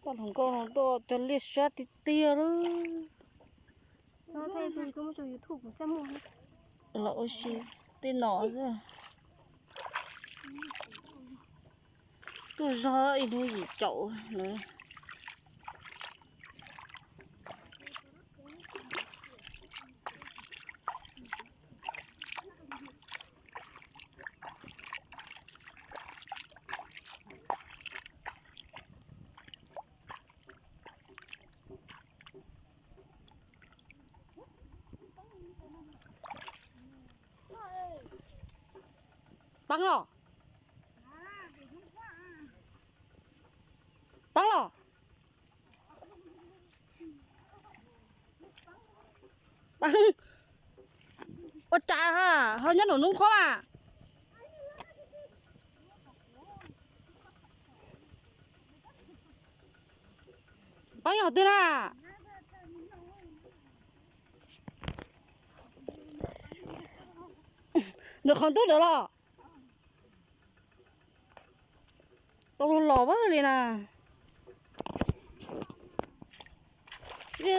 Poj hluas nkauj no tuaj cog liaj siab tiag tiag lawm. Los ua si tej no xwb. Tuaj zog ib hnub yim caum no. Pab los, pab los. Pab, ua cas ho nyob nraum nub qhov mas? Pab yog twg na? Ntawm qhov ntub ntawd los? Tau los los li na. Tsis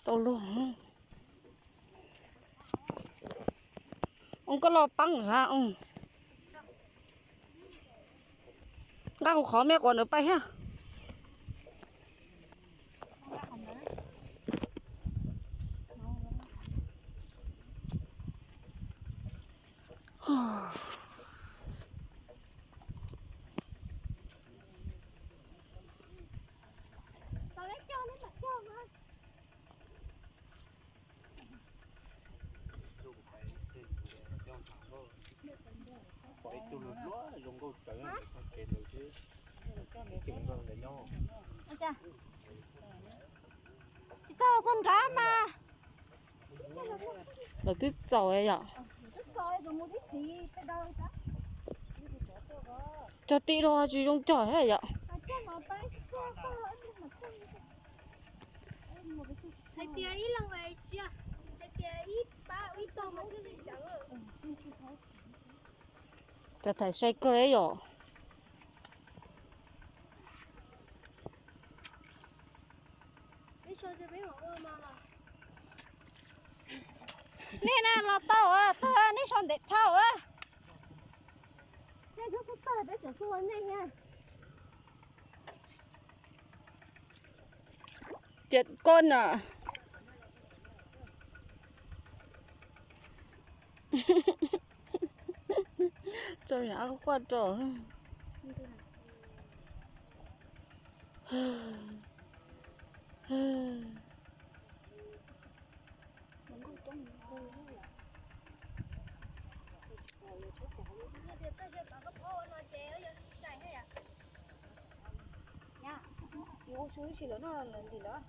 tau luag. Ub, koj los pab ha. Nqa kuv qhov me quav ntawd pais thiab. Tsis tau los txog nrad mas. Lawv twb txaus yom. Cog tim rau tsis zoo cog thiab yom. Cov thaij sai kawg li yom. Nej na los tau, tag nej so ntev dhau. Ces koj na. Tso niam ab quaj rau. Ua su ib si lawm no, lawv ntim lawm.